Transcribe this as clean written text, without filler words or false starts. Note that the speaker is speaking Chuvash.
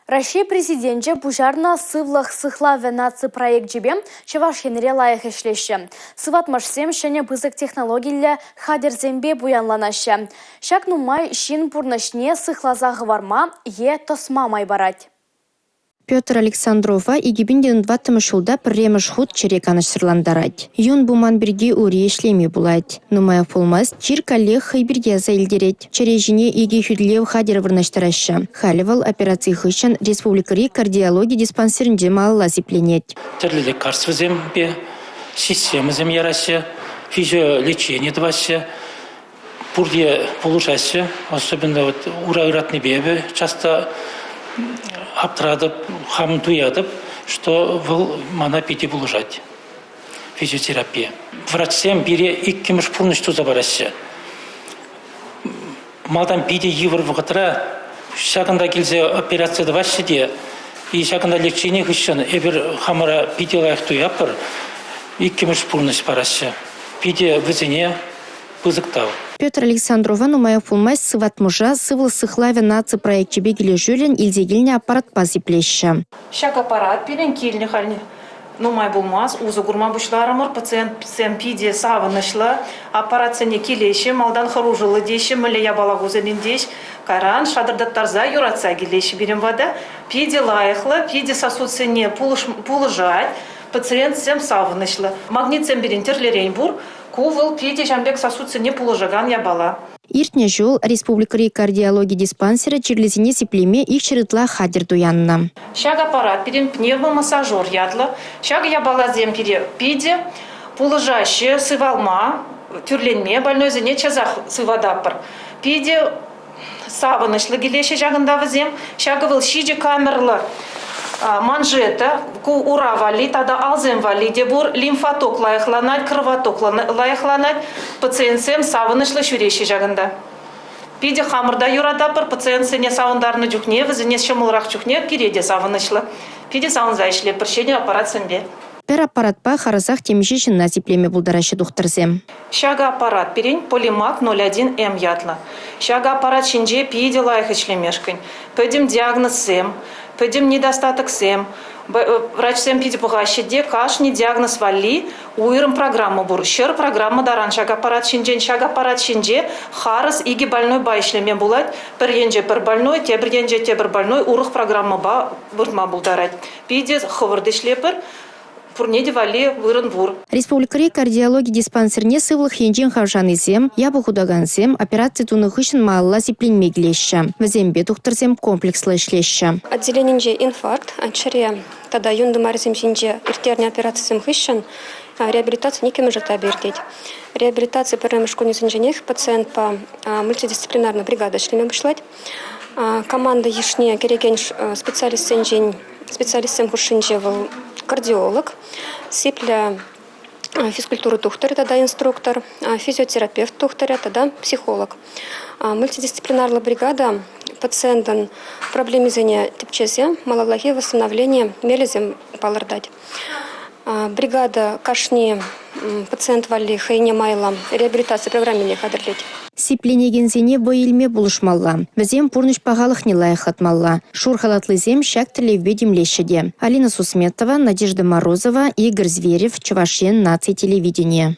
Раҫҫей Президенчӗ пуҫарнӑ «Сывлӑх сыхлавӗ» наци проекчӗпе Чӑваш Енре лайӑх ӗҫлеҫҫӗ. Сыватмӑшсем ҫӗнӗ пысӑк технологиллӗ хатӗрсемпе пуянланаҫҫӗ. Ҫак нумай ҫын пурнӑҫне сыхласа хӑварма е тӑсма май парать. Петр Александрова 2004-мӗш ҫулта пӗрремӗш хут чӗре канӑҫсӑрлантарать. Юн пыман пирки ури ӗҫлеми пулать. Нумаях пулмасть чир каллех хӑй пирки аса илтерет. Чӗре ҫине икӗ хӳтӗлев хатӗрӗ вырнаҫтараҫҫӗ. Халӗ вӑл операци хыҫҫӑн республикӑри кардиологи диспансерӗнче малалла сипленет. Тӗрлӗ лекарствӑсемпе системӑсем яраҫҫӗ, физиолечени тӑваҫҫӗ. Пурте пулӑшаҫҫӗ. Особенно вот ура ыратнипе эпӗ часто аптӑратӑп, хам туятӑп, что вӑл мана питӗ пулӑшать. Физиотерапия. Врачсем пире иккӗмӗш пурнӑҫ туса параҫҫӗ. Малтан питӗ йывӑр вӑхӑтра ҫакӑнта килсе операци тӑваҫҫӗ те и ҫакӑнта лечени хыҫҫӑн эпир хамӑра питӗ лайӑх туятпӑр, иккӗмӗш пурнӑҫ параҫҫӗ. Питӗ вӗсене пысӑк тав. Петр Александрова нумаях пулмасть сыватмӑша сывлӑх сыхлавӗ наци проекчӗпе килӗшӳллӗн илсе килнӗ аппаратпа сиплеҫҫӗ. Ҫак аппарат пирӗн килнӗ халь нумай пулмасть усӑ курма пуҫларӑмӑр. Пациентсем питӗ савӑнӑҫлӑ. Аппаратсене килеҫҫӗ, малтан хӑрушӑллӑ теҫҫӗ, мӗнле япала кусем теҫ. Кайран шатӑртаттарса юратса килеҫҫӗ пирӗн пата. Питӗ лайӑхлӑ, питӗ сосудсене пулӑшать. Пациентсем савӑнӑҫлӑ. Магнитсем пирӗн тӗрлӗрен пур. Ку вӑл питӗ ҫавӑн пек сосудсене пулӑшакан япала. Иртнӗ ҫул республикӑри кардиологи диспансерӗ чирлисене сиплеме 200 ытла хатӗр туяннӑ. Ҫак аппарат пирӗн пневмомассажер ятлӑ. Ҫак япаласем пире питӗ пулӑшаҫҫӗ сывалма, тӳрленме, больнойсене часах сывататпӑр. Питӗ савӑнӑҫлӑ килеҫҫӗ ҫакӑнта вӗсем. Ҫакӑ вӑл ҫичӗ камерлӑ манжета, ку ура валли тата алсем валли те пур. Лимфоток лайӑхланать, кровоток лайӑхланать. Пациентсем савӑнӑҫлӑ ҫӳреҫҫӗ ҫакӑнта. Питӗ хамӑр та юрататпӑр пациентсене савӑнтарнӑ чухне, вӗсене ҫӑмӑлрах чухне пире те савӑнӑҫлӑ. Питӗ савӑнса ӗҫлетпӗр ҫӗнӗ аппаратсемпе. Пӗр аппаратпа харӑсах темиҫе ҫынна сиплеме пултараҫҫӗ тухтӑрсем. Ҫакӑ аппарат пирӗн Полимак 01М ятлӑ. Ҫакӑ аппарат ҫинче питӗ лайӑх ӗҫлемешкӗн пӗтӗм диагнозсем, пӗтӗм недостатоксем, врачсем питӗ пӑхаҫҫӗ те кашни диагноз валли уйрӑм программа пур. Ҫӗр программа таран ҫак аппарат ҫинчен. Ҫак аппарат ҫинче харӑс икӗ больнойпа ӗҫлеме пулать. Пӗр енче пӗр больной, тепӗр енче тепӗр больной урӑх программӑпа выртма пултарать. Питӗ хӑвӑрт ӗҫлетпӗр. Пурне те валли вырӑн пур. Республикӑри кардиологи диспансерне сывлӑх енчен хавшанисем, япӑх утакансем операци тунӑ хыҫҫӑн малалла сипленме килеҫҫӗ. Вӗсемпе тухтӑрсем комплекслӑ ӗҫлеҫҫӗ. Отделенинче инфаркт, чӗре тата юн тымарӗсем ҫинче ирттернӗ операцисем хыҫҫӑн реабилитацин иккӗмӗш этапӗ иртет. Реабилитаци пӗрремӗш кунӗсенченех пациентпа мультидисциплинарная бригада ӗҫлеме пуҫлать. Команда йышне кӗрекен специалистсенчен специалистсем хушшинче вӑл кардиолог, сиплӗ физкультура тухтӑрӗ тата инструктор, физиотерапевт тухтӑрӗ тата психолог. Мультидисциплинарлӑ бригада пациентӑн проблемисене тӗпчесе малаллахи восстановлени мелӗсем палӑртать. Бригада кашни пациент валли хӑйне майлӑ реабилитаци программине хатӗрлет. Сипленекенсене вӑй илме пулӑшмалла, вӗсен пурнӑҫ пахалӑхне лайӑхлатмалла. Шур халатлисем ҫак тӗллевпе тимлеҫҫӗ те. Алина Сусметова, Надежда Морозова, Игорь Зверев, Чӑваш Ен наци телевиденийӗ.